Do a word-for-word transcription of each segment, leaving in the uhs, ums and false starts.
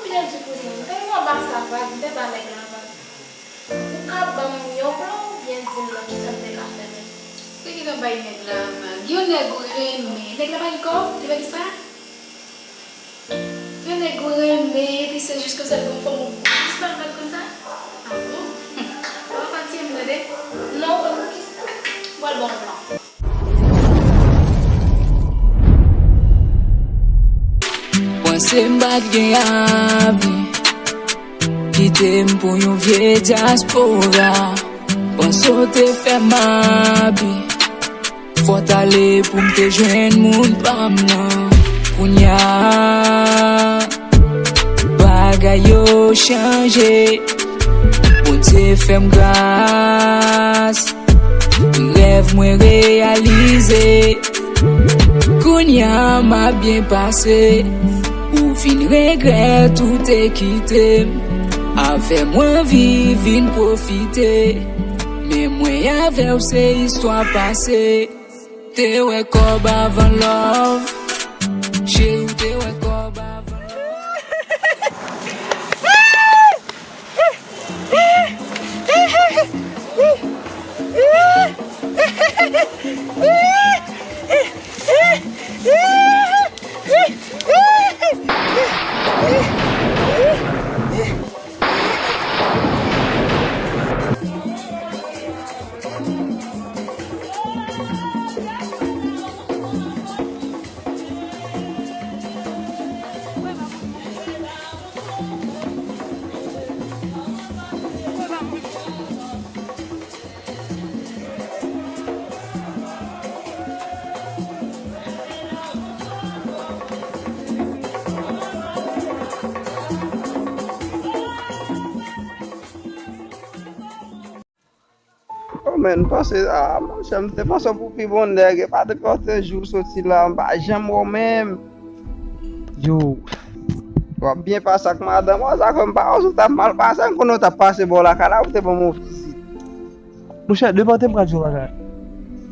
Byen di kouzen, m te pran ba sa vag, m te ba nèg la vag. Ou ka ban m yon plan oubyen di m nan kisa m te ka fè menm? Ou te gentan bay nèg la vag. Yon nèg ou renmen. Nèg la pa gen kòb, li pa gen sa? Yon nèg ou renmen, epi se jis konsa l gon fòm ou jis ba l vag konsa? Ah bon? Ou ap atire m tande? Non, ou konn poukisa? Ou al ban m plan. Panse m pa t gen avni, kite m pou yon vye dyaspora. Panse w te fè m abi, fò t ale pou m te jwenn moun pa m nan. Kounya, bagay yo chanje, Bondye fè m gras. Rèv mwen reyalize. Kounya m ap byen pase. Ou vin regrèt ou te kite m. Avè mwen viv vin pwofite. Men mwen avè w se istwa pase. Te wè kòb avan love. Cheri, ou te wè kòb avan love. Oh, men, m panse, ah, monchè, m te panse w pou pi bon nèg, e pa depi w te jou soti la, m pa janm wè w menm. Yo, w ap byen pase ak madanm w, sa fè m pa wè w, si w t ap mal pase, m konnen w t ap pase bò lakay la, ou te ban m yon vizit. Monchè, depi w te m pral di w yon bagay.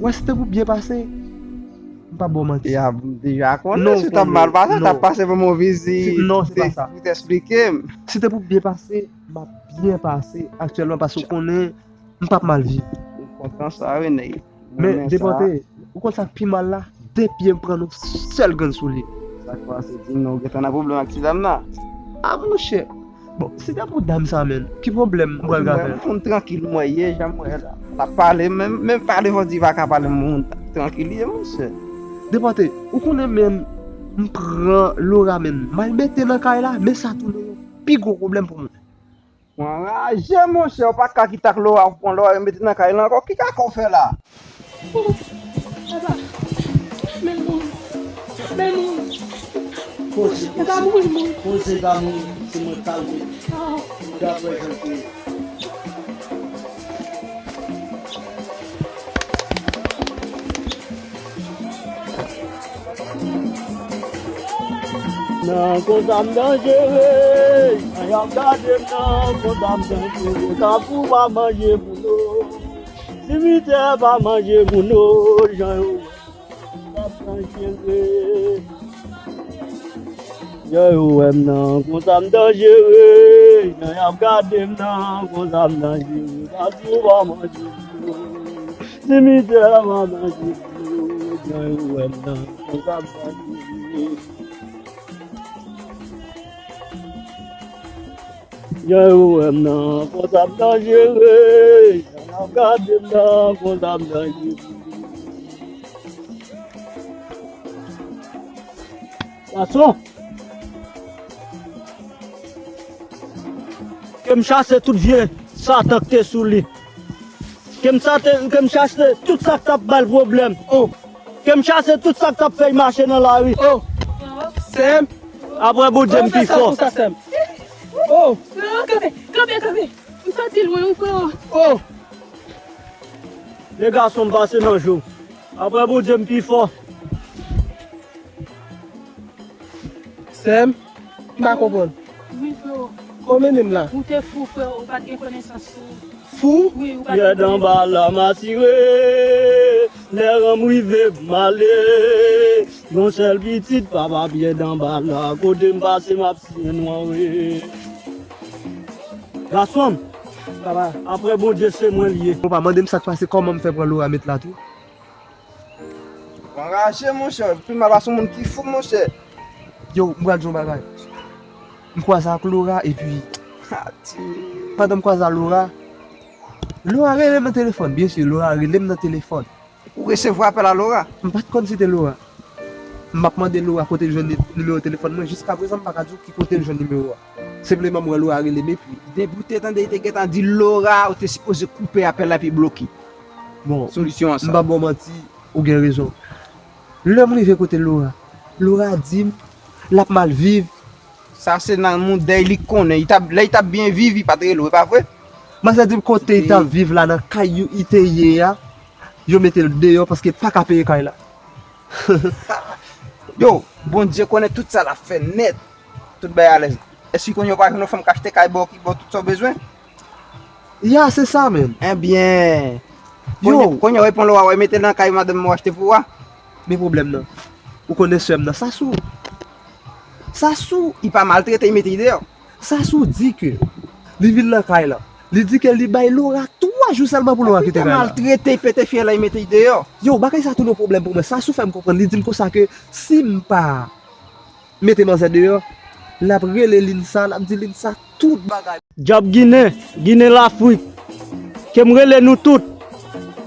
Wè, si te pou byen pase, m pa ba w manti. Ya, m deja konnen, si w t ap mal pase, w t ap pase ban m yon vizit, non, se pa sa, pou te esplike m. Si te pou byen pase, m ap byen pase aktyèlman, paske w konnen, m p ap mal viv. M kontan sa wi, nèg. Men, Depòte, ou konn sa k pi mal la? De pye m pran yon sèl grenn soulye. Sa k pase, di m non, ou gentan nan pwoblèm ak ti dam nan? Ah, monchè. Bon, si te pou dam sa menm, ki pwoblèm m pral ka fè? Moun trankil mwen ye, jan m wè la. L ap pale, menm, menm pale, fò di pa ka pale, moun trankil ye, monchè. Depòte, ou konnen menm, m pran Lora menm, m al mete nan kay la, men sa tounen yon pi gwo pwoblèm pou mwen. Mwen anraje, monchè, ou pa ka kite ak Lora, ou pran Lora, ou mete nan kay la ankò. Ki kaka w fè la? Papa, men moun, men moun. Poze, poze. Papa, moun, moun. Poze, pa moun, se mwen k kalme. Ah. Mwen dapre jan l te ye. Nan konsa m danjere, jan y ap gade m nan konsa m danjere. Kafou pa manje moun o, simitè pa manje moun o, jan yo wè m nan konsa m danjere. Jan yo wè m nan konsa m danjere, jan y ap gade m nan konsa m danjere. Kafou pa manje moun o, simitè pa manje moun o, jan yo wè m nan konsa m danjere. Jan yo wè m nan konsa m danjere, jan y ap gade m nan konsa m danjere. Gason, ke m chase tout vye satan k te sou li. Ke m chase, ke m chase tout sa k t ap ba l pwoblèm. Oh. Ke m chase tout sa k t ap fè l mache nan lari. Oh. Sè m. Apre Bondye m pi fò. Konsa, sè m. Oh. Frero, kanpe, kanpe, kanpe. M santi lwen wi, frero. Oh. De gason m pase nan je w. Apre Bondye m pi fò. Sè m, m pa konprann. Wi, frero. Ou mennen m la? Ou te fou, frero, ou pa t gen konesans tou. Fou? Wi, ou pa t gen konesans. Pyè danba la m asire, lè ranm rive m ale. Yon sèl pitit, papa pyè dan bal la. Kote m pase, m ap siyen nwa, wi. Gason m, papa, apre Bondye, se mwen l ye. Papa, mande m sa k pase, kòman m fè pran Laura met la tou? Ou anraje, monchè. Pi mal pase yon moun ki fou, monchè. Yo, m pral di yon bagay. M kwaze ak Laura, epi, pandan m kwaze ak Laura, Laura rele m nan telefòn. Byen si, Laura rele m nan telefòn. Ou resevwa apèl a Laura? M pa t konn si te Laura. M ap mande Laura kote l jwenn ni-, nimewo telefòn mwen. Jiskaprezan, m pa ka di w ki kote l jwenn nimewo a. Senpleman, m wè Laura rele m, epi. Depi w te tande, li te gentan di Laura, ou te sipoze koupe apèl la epi bloke. Bon, solisyon an sa. M p ap ba w manti, ou gen rezon. Lè m rive kote Laura, Laura di m l ap mal viv. Sa se nan moudèy li konnen. Li t ap, lè li t ap byen viv, li pa t rele w, e pa vre? Manzè di m kote li t ap viv la, nan kay yo li te ye a, yo mete l deyò paske l pa ka peye kay la. Yo, Bondye konnen tout sa l ap fè nèt. Tout bagay alèz. Èske kounye a w pa jwenn yon fanm k achte kay ba w, ki ba w tout sa w bezwen? Ya, se sa menm. Ebyen, yo, kounye a w reponn Laura, w mete l nan kay madanm ou achte pou ou a. Men pwoblèm nan, ou konnen sè m nan, Sasou. Sasou, li pa maltrete, li mete l deyò. Sasou di ke li vin nan kay la. Li di ke li bay Laura twa jou sèlman pou Laura kite kay la. Maltrete, pete fyèl la, li mete l deyò. Yo, bagay sa tounen yon pwoblèm pou mwen. Sasou fè m konprann. Li di m konsa ke si m pa mete manzè deyò, l ap rele Linsa, l ap di Linsa tout bagay. Dyab Ginen, Ginen Lafrik, ke m rele nou tout,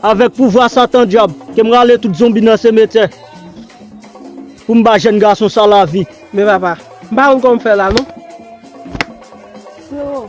avèk pouvwa Satan dyab, ke m rale tout zonbi nan simetyè, pou m ba jèn gason sa lavi. Men papa, m pa konn kòman m fè la non. Freo,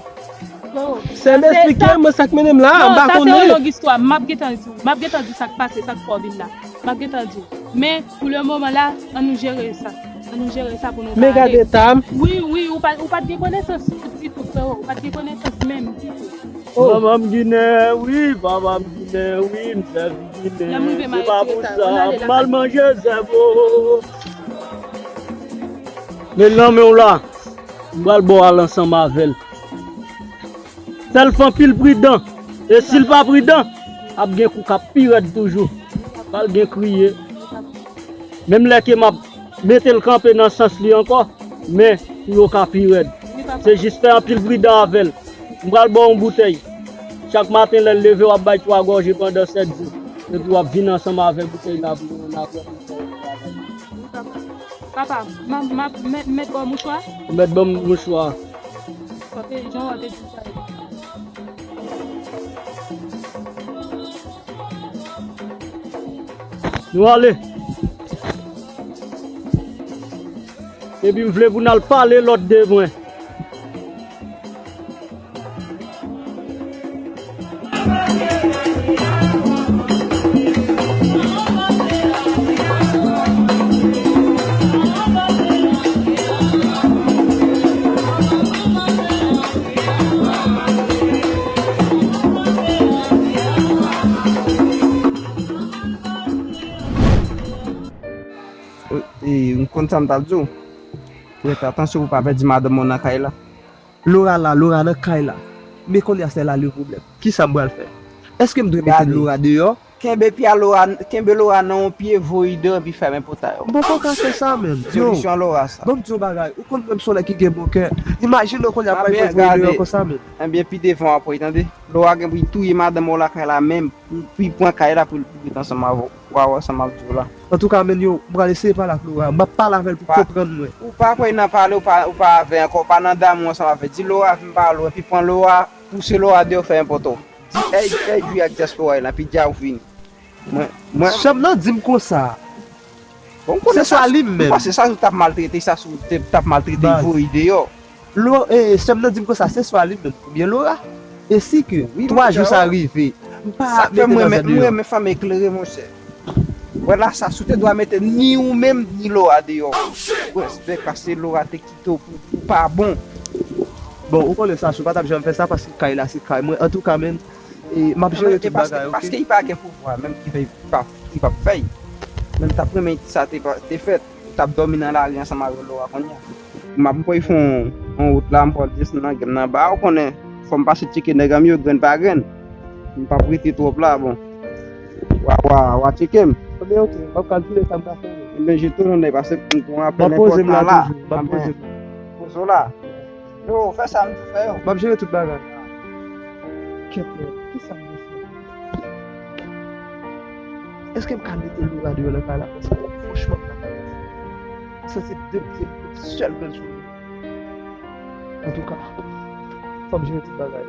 freo. Sè m, esplike mwen sa k mennen m la, m pa konnen. Non, sa se yon long istwa, m ap gentan di w, m ap gentan di w sa k pase, sa k fè w vin la. M ap gentan di w. Men, pou le moman la, ann nou jere sa. Ann nou jere sa pou nou pa ale. Men gade eta m. Wi, wi, ou pa, ou pa t gen konesans ditou, freo. Ou pa t gen konesans menm ditou. Oh. Manman m Ginen, wi, papa m Ginen, wi, m sèvi Ginen. Se pa pou sa, m al manje zèb, oh. Men nan men w la, m pral ba w al ansanm avè l. Fè l fè anpil pridan. E si l pa pridan, ap gen kou k ap pi rèd toujou. Pral gen kriye. Menm lè ke m ap mete l kanpe nan sans li ankò, men pou yo ka pi rèd. Se jis fè anpil pridan avè l. M pral ba w yon boutèy. Chak maten lè l leve, w ap bay twa gòje pandan sèt jou. Epi w ap vin ansanm avè boutèy la pou nou ann apre. Papa, m ap, m ap mèt, mèt ba w mouchwa? Ou mèt ban m mouchwa. Paske jan w te di sa. Nou ale. Epi m vle pou n al pale lòt de mwen. E, ou konn sa m t ap di w? Prèt, atansyon pou w pa pèdi madanm ou nan kay la. Laura la, Laura nan kay la. Men kounye a se la le pwoblèm. Kisa m pral fè? Èske m dwe mete Laura deyò? Kenbe pye a Laura, kenbe Laura nan yon pye, voye deyò epi fèmen pòt la yo. M poko ka fè sa menm. Yo, solisyon Laura sa. Ban m di yon bagay. Ou konn mwen m se yon nèg ki gen bon kè. Imajine w kounye a bay mwen voye deyò konsa menm. Ebyen, pi devan w ap wè, tande. Laura gen pou l touye madanm ou lakay la menm. Pou, pou l pran kay la pou l ret ansanm avè w. Wa wè sa m ap di w la. Antouka, menn yo, m pral eseye pale ak Laura. M ap pale avè l pou l konprann mwen. Ou pa kwè nan pale, ou pa, ou pa avè ankò, ou pa nan damou ansanm avè l. Di Laura vin pale w, epi pran Laura, pouse Laura deyò, fè enpòtan w. Di, èy, èy, jwi ak dyaspora yo la, epi di a ou vini. Mwen, mwen. Sè m nan di m konsa. Bon, m konnen se swa li menm. M panse Sasou t ap maltrete, Sasou te, t ap maltrete, voye deyò. Lo, e, sè m nan di m konsa, se swa li menm oubyen Laura. E si ke twa jou sa rive, m pa mete manzè deyò. Sa k fè mwen renmen, mwen renmen fanm eklere, monchè. Wè la, Sasou te dwa mete ni ou menm, ni Laura deyò. Respè, paske Laura te kite w pou, pou pa bon. Bon, ou konnen Sasou pa t ap janm fè sa, paske kay la se kay mwen. Antouka, menn, e, m ap jere tout bagay, oke? Paske li pa gen pouvwa, menm ki fè, li pa, li p ap fè l. Men m t ap renmen sa te, te fèt. Ou t ap dòmi nan lari ansanm avè Laura kounye a. M ap kwè fè yon, yon wout la, m pral desann nan, gen nan ba, ou konnen, fò m pase tcheke nèg an m yo, grenn pa grenn. M p ap rete twòp la, bon. Wa, wa, wa tcheke m. Ebyen, oke, m ap kalkile sa m ka fè. Men je tou non, pase m gon apèl enpòtan la. M ap poze m la toujou. M ap poze m. Poze w la. Yo, fè sa m di fè yo. M ap jere tout bagay. Kèt, kisa m dwe fè? Èske m ka mete Laura deyò nan kay la konsa? Franchman, m pa ka. Sa se de pye, sèl grenn sou mwen. Antouka, fò m jere tout bagay.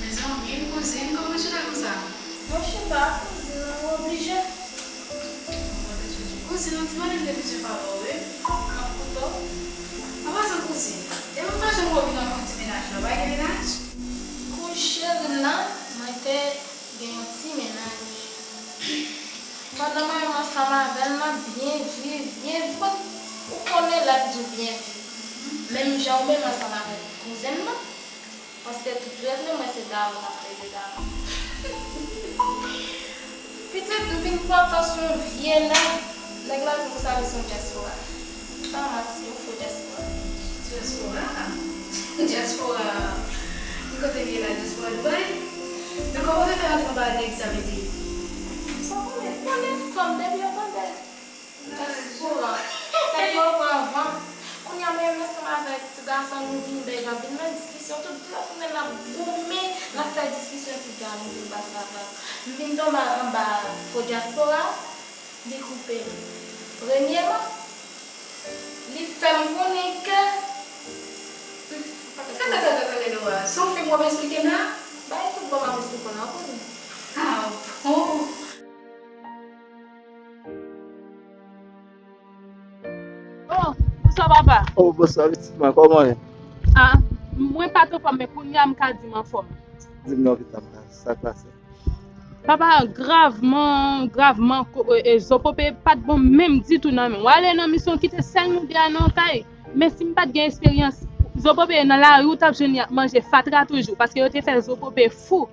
Mezanmi, kouzin, kòman w chita konsa? Mwen chita, kouzin, mwen oblije. Kouzin, ou di mwen de pizye pa bò, wi. M ap koute w. Anpasan, kouzin, depi w pa janm revin ankò ti mennaj la, w pa gen mennaj? Kouche, Rina, mwen te gen yon ti mennaj. Pandan mwen menm ansanm avè l, m ap byen viv, byen viv. Ou konnen lè m di w byen viv. Menm jan ou menm ansanm avèk kouzen m nan. Paske tout vre vre, mwen se damou, m ap rele damou. Pitit, m vin pran tan sou yon vye nèg. Nèg la di m konsa li se yon dyaspora. Pa manti, yon fo dyaspora. Dyaspora? Dyaspora? Ki kote li ye la, dyaspora Dubai? Men kòman w te fè rantre nan bagay nèg sa vle di? Sa konnen, konnen fanm depi yo tande. Dyaspora. Nèg yo pran van. Kounye a mwen menm ansanm avèk ti gason nou vin bèj ap vin nan diskisyon. Tout jou ap tounen n ap goumen, n ap fè diskisyon tout jou a nou vin pase avè l. M vin tonbe anba fo dyaspora. Li koupe m. Premyeman, li fè m konnen ke. Tande, tande, tande, Laura. Se yon fim w ap esplike m la? Bay tout bon m ap esplike w la, kouzin. Ah, bon. Oh, bonswa, papa. Oh, bonswa, pitit mwen. Kòman w ye? Ah, mwen pa t anfòm, men kounye a m ka di m anfòm. Di m non, pitit mwen. Sa k pase? Papa, gravman, gravman, ko-, e, e, Zopope pa t bon menm ditou nan men w. W ale nan misyon, w kite sèl nou de a nan yon kay. Men si m pa t gen esperyans, Zopope nan lari, w t ap jwenn li ap manje fatra toujou, paske yo te fè Zopope fou.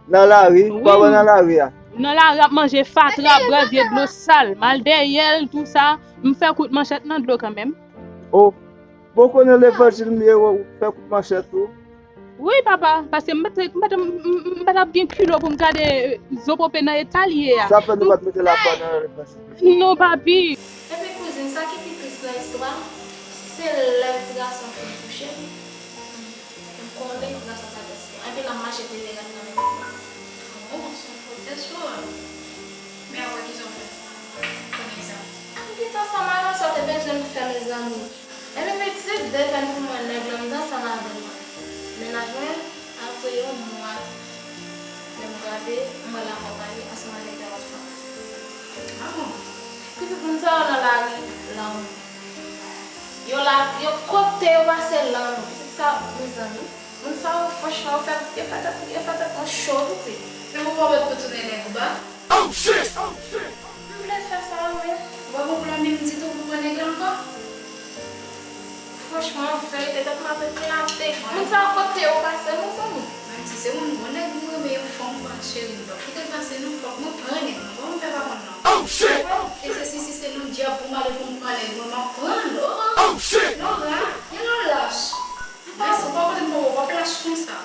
Nan lari? Wi. Kòman nan lari a? Nan lari ap manje fatra, bwè vye dlo sal, m al dèyè l, tou sa. M fè kout manchèt nan dlo kanmenm. Oh, bon, konnen levanjil m ye, w fè kout manchèt tou. Wi, papa, paske m pa t, m pa t, m, m, m pa t ap gen kilo pou m gade, eh, Zopope nan eta l ye a. Sa fè nou pa t mete lapan nan repas? Non, papi. Epi kouzin, sa ki pi tris nan istwa, se lè ti gason fin kouche, m konnen ti gason sa dyaspora. Epi l ap mache te veye rad nan men. Oh, se yon fo dyaspora. Men apre kisa w fè? Konnen sa. M te ansanm avè l, sa w te bezwen m fè, mezanmi? Ebyen pitit, depann pou mwen, nèg lan m t ansanm avè l lan. Mennaj mwen, apre yon mwa, lè m gade, m wè l akonpaye ansanm avèk yon lòt fanm. Ah bon? Pitit, moun sa yo nan lari, lanmou. Yo la, yo kote yo pase lanmou. Pitit sa, mezanmi. Moun sa yo, franchman, yo fè, yo fè tèt, yo fè tèt mwen cho, pitit. Men ou pa mèt retounen nèg ou ba? Oh, shit! Oh, shit! M vle fè sa, wi. Ou pa gon plan menm ditou pou pran nèg la ankò? Franchman, an verite, tèt mwen ap eklate. Moun sa yo kote yo pase, mezanmi. Menm si se moun bon nèg, m renmen yon fanm, cheri, m p ap kite l pase, non. Fòk mwen pran nèg mwen. Kòman m fè pa konn non? Oh, shit! E se si, si se non dyab pou m ale pou m pran nèg mwen, m ap pran l. Oh, oh, oh. Oh, shit! Laura, gen lè w lach. Mèsi, ou pa konnen m pa wè w ap lach konsa.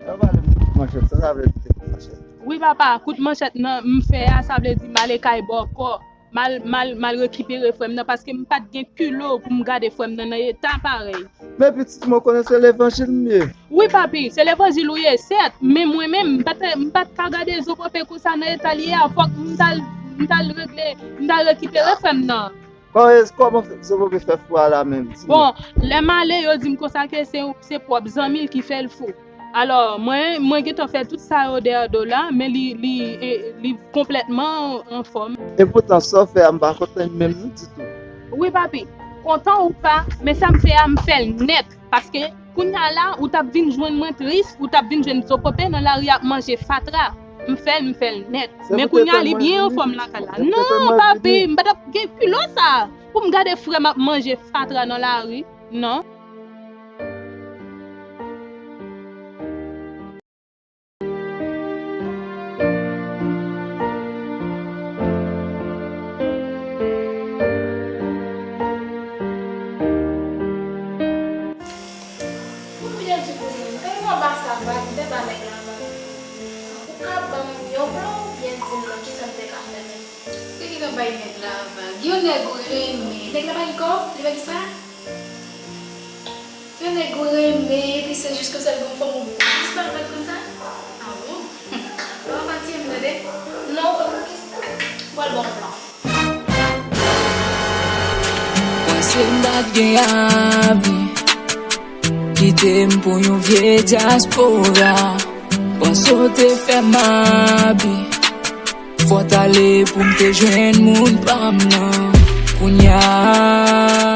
Yo pale m kout manchèt, sa sa vle di te kout manchèt? Wi, papa, kout manchèt nan m fè a, sa vle di m ale kay bòkò. M al, m al, m al rekipere frè m nan, paske m pa t gen kilo pou m gade frè m nan nan eta parèy. Men pitit mwen, konnen se levanjil m ye. Wi, papi, se levanjil ou ye, sèt, men mwen menm, m pa t, m pa t ka gade Zopope konsa nan eta l ye a, fòk m t al, m t al regle, m t al rekipere frè m nan. Kòman, kòman Zopope fè fou a la menm? Bon, lè m ale, yo di m konsa ke se, se pwòp zanmi l ki fè l fou. Alò, mwen, mwen gentan fè tout sa yo dèyè do la, men li, li, e, li konplètman anfòm. Epoutan, sa w fè a, m pa kontan menm non ditou. Wi, papi, kontan ou pa, men sa m fè a, m fè l nèt. Paske, kounye a la, ou t ap vin jwenn mwen tris, ou t ap vin jwenn Zopope nan lari ap manje fatra. M fè l, m fè l nèt. Men kounye a, li byen anfòm lakay la. Non, papi, m pa t ap gen kilo sa. Pou m gade frè m ap manje fatra nan lari, non. Pou m byen di kouzin, tèlman ba sa vag, m te ba nèg la vag. Ou ka ban m yon plan oubyen di m nan kisa m te ka fè menm? Ou te gentan bay nèg la vag. Yon nèg ou renmen. Nèg la pa gen kòb? Li pa di sa? Yon nèg ou renmen, epi se jis konsa l gen yon fanm ou ba jis ba l vag konsa? Ah bon? Ou pa pati m tande? Non, ou pa kisa? Ou al ban m plan. Panse m pa t gen avi. Kite m pou yon vye dyaspora. Panse w te fè m abi. Fò t ale pou m te jwenn moun pa m nan. Kounye a